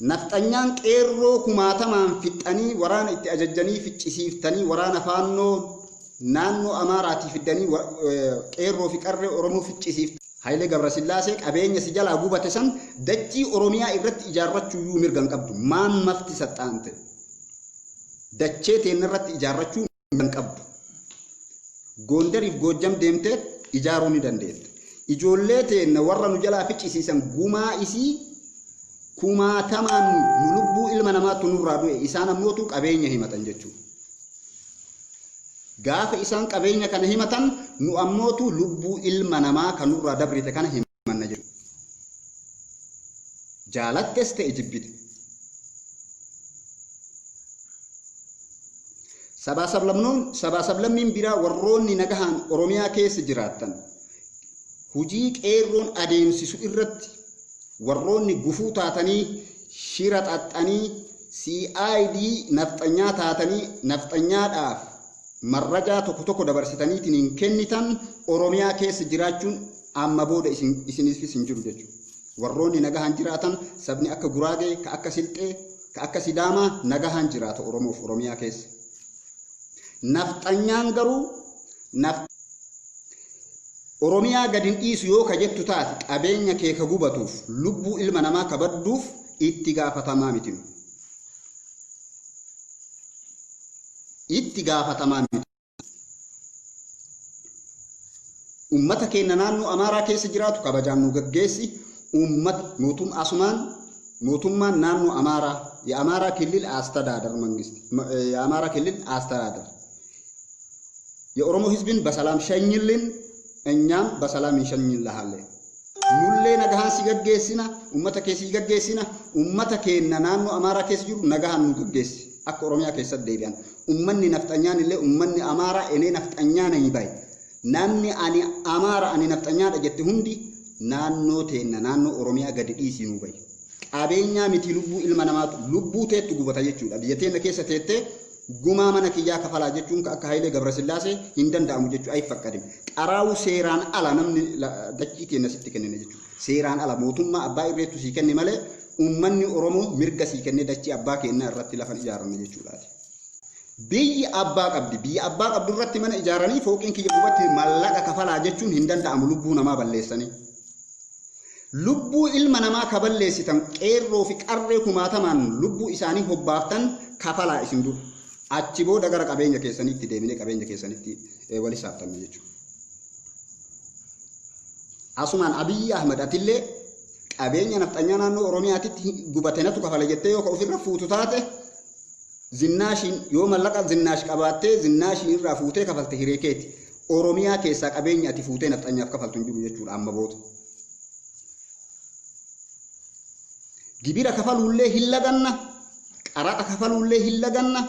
Nafxanyaan qeerroo kumaatamaan fixxanii waraana itti ajajjanii ficcisiiftanii waraana faannoo naannoo Amaaraatii fiddanii qeerroo fi qarree Oromoo ficcisiiftan. Hayilee Gabrasillaasee qabeenya si jalaa gubate san dachii Oromiyaa irratti ijaarrachuu iyyuu mirga hin qabdu. Maan mafti saxxaante? Dachee teenna irratti ijaarrachuu mirga hin qabdu. Goondariif Goojjam deemtee ijaaruu ni dandeetta. Ijoollee teenna warra nu jalaa ficcisiisan gumaa isii kumaatamaan nu lubbuu ilma namaattu nurraa du'e isaan ammootu qabeenya himatan jechuudha. Gaafa isaan qabeenya kana himatan nu ammootu lubbuu ilma namaa kan nurraa dabrite kana himanna jechuudha. Jaalattes ta'e jibbite. Sabaa sablamnoon sabaa sablammiin biraa warroonni nagahaan Oromiyaa keessa jiraattan hujii qeerroon adeemsisu irratti warroonni gufuu taatanii shira xaxxanii CID nafxanyaa taatanii nafxanyaadhaaf marrajaa tokko tokko dabarsitaniitiin hin kennitan Oromiyaa keessa jiraachuun amma booda isin isiniifis hin jiru jechuudha. Warroonni nagahaan jiraatan sabni akka Guraagee, ka akka Silxee, ka akka Sidaamaa nagahaan jiraata Oromoof Oromiyaa keessa. Nafxanyaan garuu naf Oromiyaa gad hin dhiisu yoo ka jettu taate qabeenya kee ka gubatuuf lubbuu ilma namaa ka badduuf itti gaafatamaa miti nu. Itti gaafatamaa miti. Ummata keenya naannoo Amaaraa keessa jiraatu kabajaan nu gaggeessi. Ummata mootum asumaan mootummaan naannoo Amaaraa የአማራ ክልል አስተዳደር መንግስት የአማራ ክልል አስተዳደር የኦሮሞ ህዝብን በሰላም ሸኝልን፣ እኛም በሰላም እንሸኝልሃለን። Nullee nagahaan si gaggeessina, ummata kee si gaggeessina, ummata keenna naannoo Amaaraa keessa jiru nagahaan nu gaggeessi. Akka Oromiyaa keessatti deebi'an. Ummanni nafxanyaan illee ummanni Amaaraa enee nafxanyaa nayi baye. Namni ani Amaara ani nafxanyaadha jette hundi naannoo teenna naannoo Oromiyaa gadi dhiisii nuu bayi. Qabeenyaa miti lubbuu ilma namaatu lubbuu teettu gubata jechuudha. Biyya teenna keessa teettee gumaa mana kiyyaa kafalaa jechuun ka akka Hayilee Gabrasillaasee hin danda'amu jechuu ay faqqadim. Qaraawu seeraan ala namni dachii teenna sitti kennine jechuudha. Seeraan ala mootummaa abbaa irreettu sii kenne malee uummanni Oromoo mirga sii kennee dachii abbaa keennaa irratti lafan ijaaranne jechuudhaati. Biyyi abbaa qabdi. Biyya abbaa qabdu irratti mana ijaaranii fooqiin kiyya gubatti mallaqa kafalaa jechuun hin danda'amu lubbuu namaa balleessanii. Lubbuu ilma namaa ka balleessitan qeerroo fi qarree kumaatamaan lubbuu isaanii hobbaaftan kafalaa isin dura. Achi booda gara qabeenya keessaniitti deebinee qabeenya keessanitti wal hisaabtanna jechuudha. Asumaan Abiyyi Ahmad atillee qabeenya nafxanyaa naannoo Oromiyaatitti gubate natu kafala jettee yoo ka ofirra fuutu taate zinnaashiin yoo mallaqa zinnaash qabaattee zinnaashiin irraa fuutee kafalte hiree keeti. Oromiyaa keessaa qabeenya ati fuutee nafxanyaaf kafaltu hin jiru jechuudha amma booda. Gibira kafaluullee hin laganna, qaraxa kafaluullee hin laganna,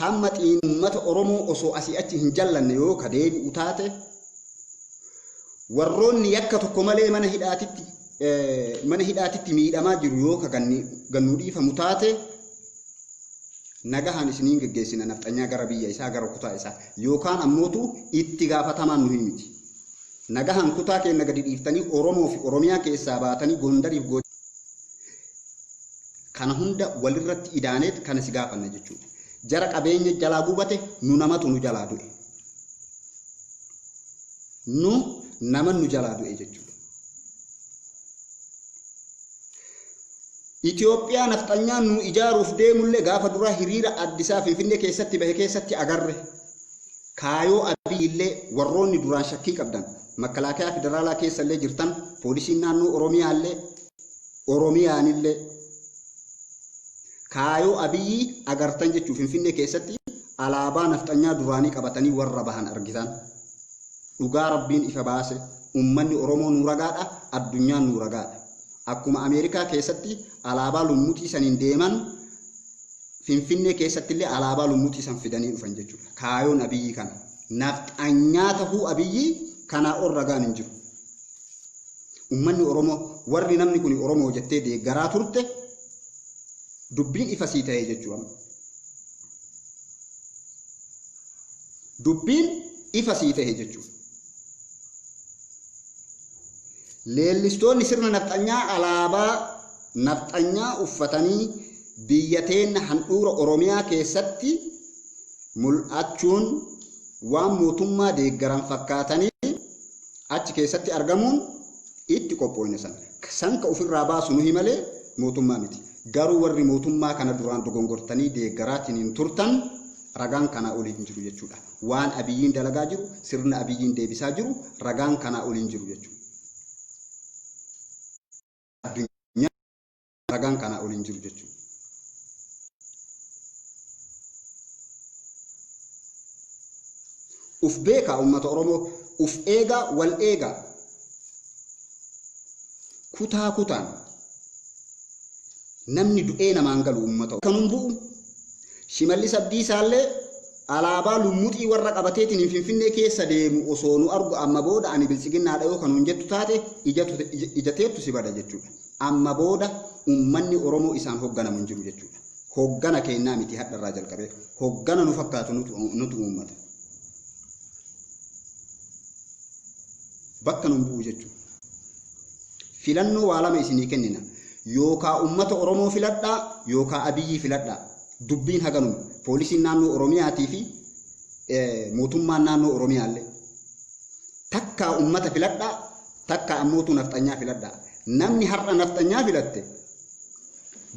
hamma xiinummata Oromoo osoo asii achi hin jallanne yoo ka deebi'u taate warroonni yakka tokko malee mana hidhaatitti mana hidhaatitti miidhamaa jiru yoo ka gannuu dhiifamu taate nagahaan isiniin geggeessina nafxanyaa gara biyya isaa gara kutaa isaa yookaan ammootu itti gaafatamaan nuhi miti. Nagahaan kutaa keenna gadi dhiiftanii Oromoo fi Oromiyaa keessaa baatanii Gondariif Goo kana hunda walirratti idaaneet kana si gaafanna jechuudha. Jara qabeenya jalaa gubate nu namatu nu jalaa du'e. Nu nama nu jalaa du'e jechuudha. Itoophiyaa nafxanyaan nu ijaaruuf deemullee gaafa duraa hiriira Addisaa Finfinnee keessatti bahe keessatti agarre. Kaayoo Abiy illee warroonni duraan shakkii qabdan makkalaakayaa federaalaa keessa illee jirtan poolisiin naannoo Oromiyaa illee Oromiyaan illee kaayoo Abiyyi agartan jechuu Finfinnee keessatti alaabaa nafxanyaa duraanii qabatanii warra bahan argitan. Dhugaa Rabbiin ifa baase ummanni Oromoo nu ragaadha addunyaan nu ragaadha. Akkuma Ameerikaa keessatti alaabaa lummuxii saniin deeman Finfinnee keessattillee alaabaa lummuxii san fidanii dhufan jechuudha. Kaayoon Abiyyi kana. Nafxanyaa tahuu Abiyyi kanaa ol ragaan hin jiru. Ummanni Oromoo warri namni kun Oromoo jettee deeggaraa turte dubbiin ifa sii ta'ee jechuudha. Dubbiin ifa sii ta'e jechuudha. Leellistoonni sirna nafxanyaa alaabaa Nafxanyaa uffatanii biyya teenna handhuura Oromiyaa keessatti mul'achuun waan mootummaa deeggaran fakkaatanii achi keessatti argamuun itti qophooyne san. San ka ofirraa baasu nuhi malee mootummaa miti. Garuu warri mootummaa kana duraan dogongortanii deeggaraatiin hin turtan ragaan kanaa olii hin jiru jechuudha. Waan Abiyyiin dalagaa jiru, sirna Abiyyiin deebisaa jiru ragaan kanaa olii hin jiru jechuudha. Addunyaa ragaan kanaa olii hin jiru jechuudha. Uf beekaa uummata Oromoo, uf eegaa, wal eegaa. Kutaa kutaan namni du'ee namaan galu uummata kanun bu'u. Shimallis Abdiisaallee alaabaa lummuxii warra qabateetiin Finfinnee keessa deemu osoo nu argu amma booda ani biltsiginnaadha yoo kanuun jettu taate ijateettu si bada jechuudha. Amma booda uummanni Oromoo isaan hogganamu hin jiru jechuudha. Hoggana kennaa miti hadharraa jalqabee hoggana nu fakkaatu nutu uummata. Bakka nun bu'u jechuudha. Filannoo waa lama isinii kennina. Yookaa uummata Oromoo filadhaa yookaa Abiyyii filadhaa. Dubbiin haganuma. Poolisiin naannoo Oromiyaatii fi mootummaan naannoo Oromiyaallee. Takkaa uummata filadhaa takkaa ammootu nafxanyaa filadhaa. Namni har'a nafxanyaa filatte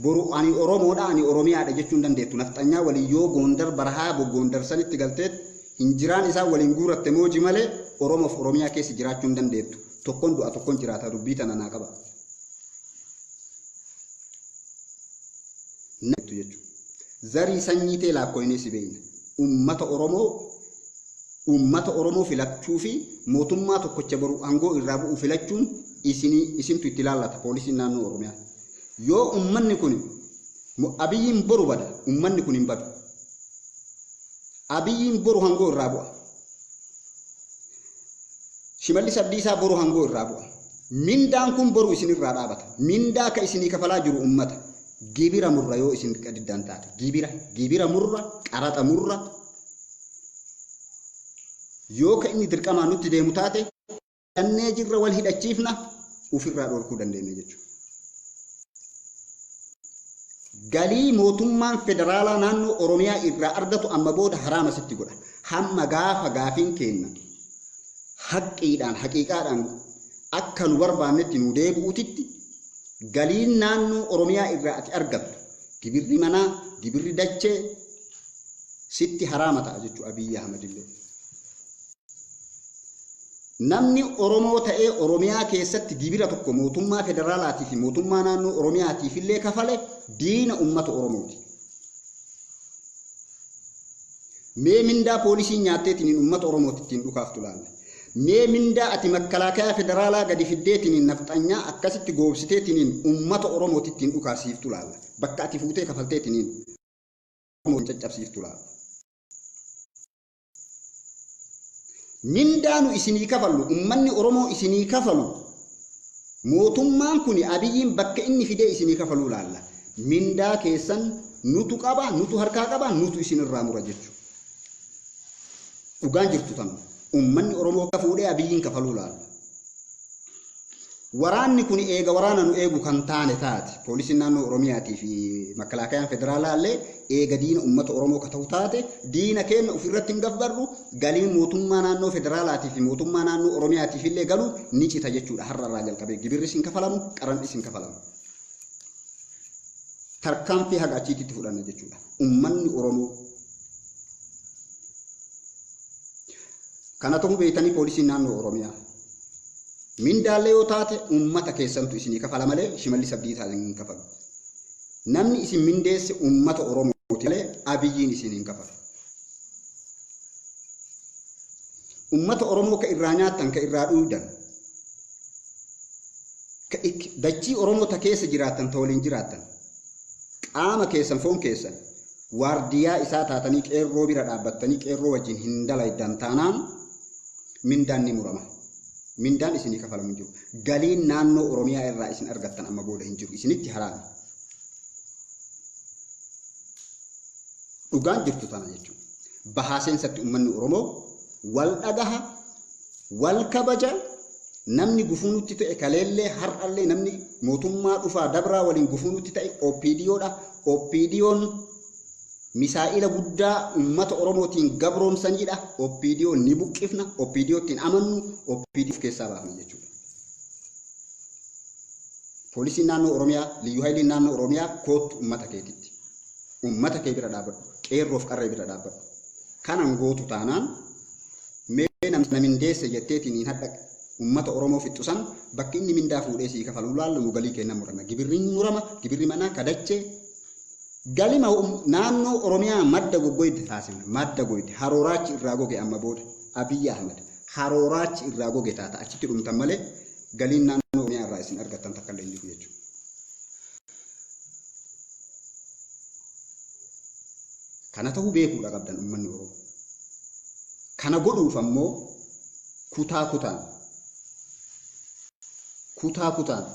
boru ani Oromoodha ani Oromiyaadha jechuun dandeettu. Nafxanyaa waliin yoo Gondar barahaa Gondar sanitti galteet hinjiraan isaa waliin guuratte mooji malee Oromoof Oromiyaa keessa jiraachuu hin dandeettu. Tokkoon du'a tokkoon jiraata dubbii tana naa qaba. Jechuudha. Zarii sanyii tee laakkoinee si beeyna. Uummata Oromoo filachuu fi mootummaa tokkocha boru aangoo irraa bu'u filachuun isintu itti ilaallata poolisiin naannoo Oromiyaa. Yoo uummanni kun Abiyyiin boru bada, uummanni kun hin badu. Abiyyiin boru aangoo irraa bu'a. Shimallis Abdiisaa boru aangoo irraa bu'a. Mindaan kun boru isinirraa dhaabata. Mindaa ka isinii kafalaa jiru uummata. Gibira murra yoo isin diddaan taate. Gibira murra, qaraxa murra. Yoo ka inni dirqamaan nutti deemu taate, hidhannee jirra, wal hidhachiifna, ofirraa dhorkuu dandeenya jechuudha. Galii mootummaan federaalaa naannoo Oromiyaa irraa argatu amma booda haraama sitti godha. Hamma gaafa gaafiin kenna haqqiidhaan haqiiqaadhaan akka nu barbaannetti nu deebi'utitti galiin naannoo Oromiyaa irraa ati argattu, gibirri manaa, gibirri dachee sitti haraama ta'a jechuudha Abiyyi Ahmad illee. Namni Oromoo ta'ee Oromiyaa keessatti gibira tokko mootummaa federaalaatii fi mootummaa naannoo Oromiyaatiif illee kafale diina uummata Oromooti. Mee mindaa poolisiin nyaatteetiin uummata Oromooti ittiin dhukaaftu laalla. Mee mindaa ati makkalaakayaa federaalaa gadi fiddeetiin nafxanyaa akkasitti goobsiteetiin uummata Oromooti ittiin dhukaasiiftu laalla. Bakka ati fuutee kafalteetiin caccabsiiftu laalla. Mindaa nu isinii kafallu, uummanni Oromoo isinii kafalu, mootummaan kun Abiyyiin bakka inni fidee isinii kafaluu laalla. Mindaa keessan nutu qaba, nutu harkaa qaba, nutu isinirraa mura jechuudha. Dhugaan jirtu tanu. Uummanni Oromoo akka fuudhee Abiyyiin kafaluu laalla. Waraanni kun eega waraana nu eegu kan taane taate, poolisiin naannoo Oromiyaatii fi makkalaakayaan federaalaa illee eega diina uummata Oromoo ka ta'u taate, diina keenya ofirratti hin gabbarru, galiin mootummaa naannoo federaalaatii fi mootummaa naannoo Oromiyaatiif illee galu ni cita jechuudha. Har'a irraa jalqabee gibirris hin kafalamu, qarannis hin kafalamu. Tarkaanfii haga achiitti fudhanna jechuudha. Uummanni Oromoo kana ta'uu beektanii poolisiin naannoo Oromiyaa. Mindaallee yoo taate uummata keessantu isinii kafala malee Shimallis Abdiisaa hin kafalu. Namni isin mindeesse uummata Oromooti malee Abiyyiin isin hin kafalu. Uummata Oromoo ka irraa nyaattan, ka irraa dhugdan, ka dachii Oromoo ta keessa jiraattan, ta waliin jiraattan, qaama keessan, foon keessan waardiyaa isaa taatanii qeerroo bira dhaabbattanii qeerroo wajjin hin dalaydan taanaan mindaan ni murama. Mindaan isinii kafalamu hin jiru. Galiin naannoo Oromiyaa irraa isin argattan amma booda hin jiru. Isinitti haraami. Dhugaan jirtu tana jechuudha. Bahaa seensatti uummanni Oromoo wal dhagaha, wal kabaja, Namni gufuu nutti ta'e kaleellee har'allee namni mootummaa dhufaa dabraa waliin gufuu nutti ta'e OPDOdha. OPDOn misaa'ila guddaa uummata Oromootiin gabroomsanidha. OPDO ni buqqifna, OPDOtti hin amannu, OPDO of keessaa baafna jechuudha. Poolisiin naannoo Oromiyaa, Liyyuu Hayiliin naannoo Oromiyaa koottu uummata keetitti. Uummata kee bira dhaabbadhu. Qeerroof qarree bira dhaabbadhu. Kanan gootu taanaan mee na mindeesse jetteetiin hin hadha uummata Oromoo fixxu san bakki inni mindaa fuudhee sii kafaluu laallu nu galii keenna murama. Gibirri murama, gibirri manaa kadachee galima naannoo Oromiyaa madda goggoyde taasifna. Madda goyde harooraachi irraa goge amma booda Abiyyi Ahmad harooraachi irraa goge taata achitti dhumtan malee galiin naannoo Oromiyaa irraa isin argattan takka illee hin jiru jechuudha. Kana ta'uu beekuudha qabdan uummanni Oromoo. Kana godhuuf ammoo kutaa kutaan kutaa kutaan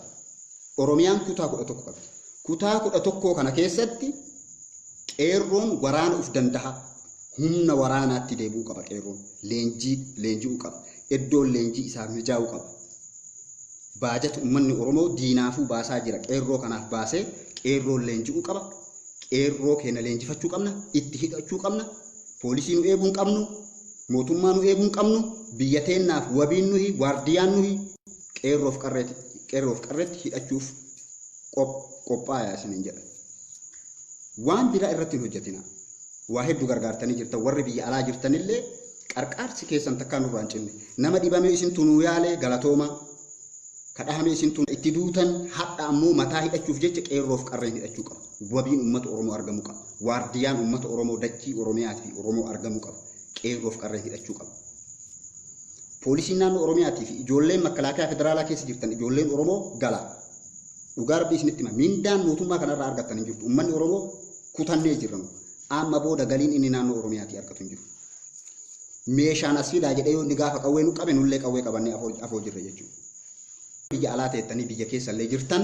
Oromiyaan kutaa 11 qabdi. Kutaa 11 kana keessatti qeerroon waraana uf danda'a. Humna waraanaatti deebi'uu qaba qeerroon. Leenjii leenji'uu qaba. Iddoon leenjii isaaf mijaa'uu qaba. Baajata uummanni Oromoo diinaafuu baasaa jira. Qeerroo kanaaf baasee qeerroon leenji'uu qaba. Qeerroo keenya leenjifachuu qabna. Itti hidhachuu qabna. Poolisii nu eeguu hin qabnu. Mootummaa nu eeguu hin qabnu. Biyya teennaaf wabiin nuhi, waardiyaan nuhi qeerroof qarreetti qeerroof qarreetti hidhachuuf qophaayaa isiniin jedha. Waan biraa irratti hin hojjetina. Waa hedduu gargaartanii jirtan warri biyya alaa jirtanillee qarqaarsi keessan takkaa nurraa hin cinne. Nama dhibame isintu nuu yaale galatooma. Kadhahame isintu itti duutan hadha ammoo mataa hidhachuuf jecha qeerroof qarreen hidhachuu qaba. Wabiin uummata Oromoo argamuu qaba. Waardiyaan uummata Oromoo dachii Oromiyaa fi Oromoo argamuu qaba. Qeerroof qarreen hidhachuu qaba. Poolisiin naannoo Oromiyaatii fi ijoolleen makalaakaa federaalaa keessa jirtan ijoolleen Oromoo gala. Dhugaa rabbii isinitti hima. Mindaan mootummaa kanarraa argattan hin jirtu. Uummanni Oromoo kutannee jirra nu. Amma booda galiin inni naannoo Oromiyaatii argatu hin jiru. Meeshaan as fidaa jedhee yoo inni gaafa qawwee nu qabe nullee qawwee qabannee afoo jirra jechuudha. Biyya alaa teettanii biyya keessallee jirtan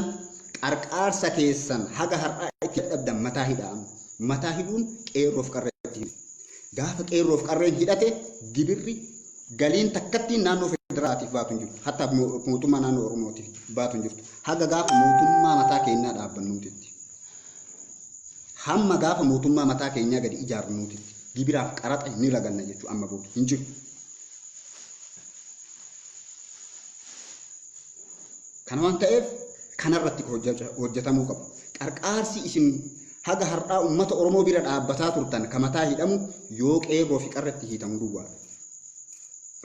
qarqaarsa keessan haga har'aa itti dadhabdan mataa hidhaa amma. Mataa hidhuun qeerroof qarreetti hidhu. Gaafa qeerroof qarreen hidhate gibirri galiin takkattiin naannoo federaalaatiif baatu hin jirtu. Hatta mootummaa naannoo Oromootiif baatu hin jirtu. Haga gaafa mootummaa mataa keenyaa dhaabbannuutitti. Hamma gaafa mootummaa mataa keenyaa gadi ijaarnuutitti. Gibiraaf qaraxa ni laganna jechuudha amma booda hin jiru. Kana waan ta'eef kanarratti hojjetamuu qabu. Qarqaarsi isin haga har'aa uummata Oromoo bira dhaabbataa turtan ka mataa hidhamu yoo qeerroo fi qarretti hiitamu duwwaadha.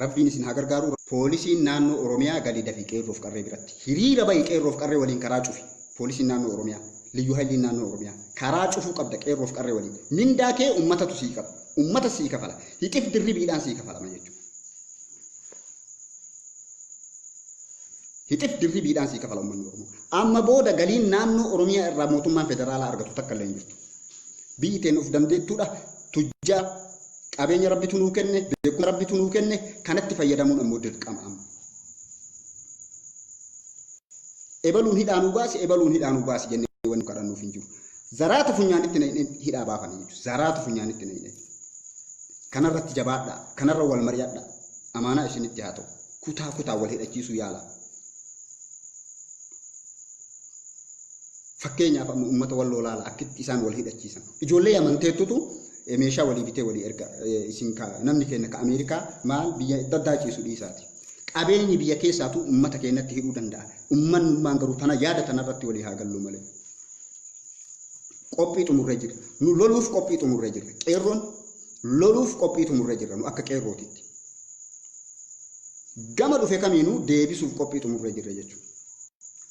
Rabbiin isin haa gargaaru. Poolisiin naannoo Oromiyaa gali dafii qeerroof qarree biratti. Hiriira bahi qeerroof qarree waliin karaa cufi. Poolisiin naannoo Oromiyaa, Liyyuu Hayiliin naannoo Oromiyaa karaa cufuu qabda qeerroof qarree waliin. Mindaa kee uummatatu sii qaba. Uummata sii kafala. Hixif dirribiidhaan sii kafalama jechuudha. Hixif dirribiidhaan sii kafala uummanni Oromoo. Amma booda galiin naannoo Oromiyaa irraa mootummaan federaalaa argatu takka illee hin jirtu. Biyyi teen of dandeettuudha. Tujjaa qabeenya rabbitu nuu kenne, beekumsa rabbitu nuu kenne, kanatti fayyadamuun ammoo dirqama amma. Ebaluun hidhaa nuu baasi, ebaluun hidhaa nuu baasi jennee wanni kadhannuuf hin jiru. Zaraata funyaanitti na hidhaa baafanii jechuudha. Zaraata funyaanitti na hidhee. Kanarratti jabaadhaa, kanarra wal mari'adhaa. Amaanaa isinitti haa ta'u. Kutaa kutaa wal hidhachiisuu yaalaa. Fakkeenyaaf amma uummata walloo laala akkitti isaan wal hidhachiisan. Ijoollee amanteettutu meeshaa walii bitee walii erga isin namni keenya ka Ameerikaa maal biyya adda addaa ciisu dhiisaati. Qabeenyi biyya keessaatu uummata keenyatti hidhuu danda'a. Ummannummaan garuu tana yaada tanarratti walii haa gallu malee. Qophii xumurree jirra. Nu loluuf qophii xumurree jirra. Qeerroon loluuf qophii xumurree jirra nu akka qeerrootitti. Gama dhufe kamiinuu deebisuuf qophii xumurree jirra jechuudha.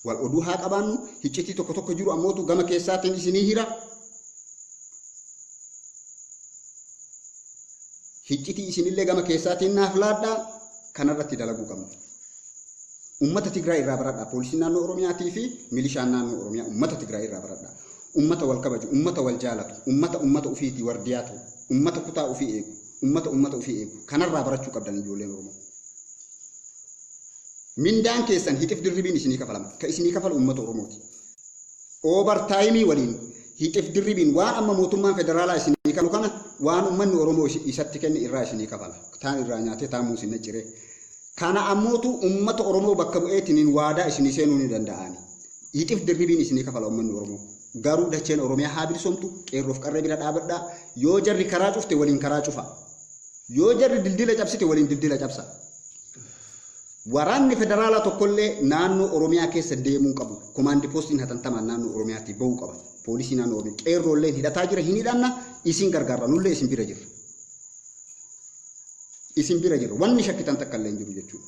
Wal oduu haa qabaannu, hiccitii tokko tokko jiru ammootu gama keessaatiin isinii hira. Hiccitii isinillee gama keessaatiin naaf laadhaa kanarratti dalaguu qabna. Uummata Tigraay irraa baradhaa. Poolisiin naannoo Oromiyaatii fi milishaan naannoo Oromiyaa uummata Tigraay irraa baradhaa. Uummata wal kabaju, uummata wal jaalatu, uummata uummata ofiitii wardiyaa ta'u, uummata kutaa ofii eegu, uummata uummata ofii eegu. Kanarraa barachuu qabdan ijoolleen Oromoo. Mindaan keessan hixif dirribiin isinii kafalama. Ka isinii kafalu uummata Oromooti. Oobartaayimii waliin hixif dirribiin waan amma mootummaan federaalaa isinii kafalu kana waan uummanni Oromoo isatti kenne irraa isinii kafala. Taan irraa nyaatee taan muusin ciree. Kana ammootu uummata Oromoo bakka bu'eetiniin waadaa isinii seenuu ni danda'ani. Hixif dirribiin isinii kafala uummanni Oromoo. Garuu dacheen Oromiyaa haa bilisoomtu, qeerroof qarree bira dhaabadhaa. Yoo jarri karaa cufte waliin karaa cufa. Yoo jarri dildila cabsite waliin dildila cabsa. Waraanni federaalaa tokkollee naannoo Oromiyaa keessa deemuu qabu. Komaandi poostiin hatantamaan naannoo Oromiyaatii bahuu qaba. Poolisii naannoo Oromiyaa qeerroolleen hidhataa jira, hin hidhanna, isin gargaarra, nullee isin bira jirra. Isin bira jirra. Wanni shakkitan takka illee hin jiru jechuudha.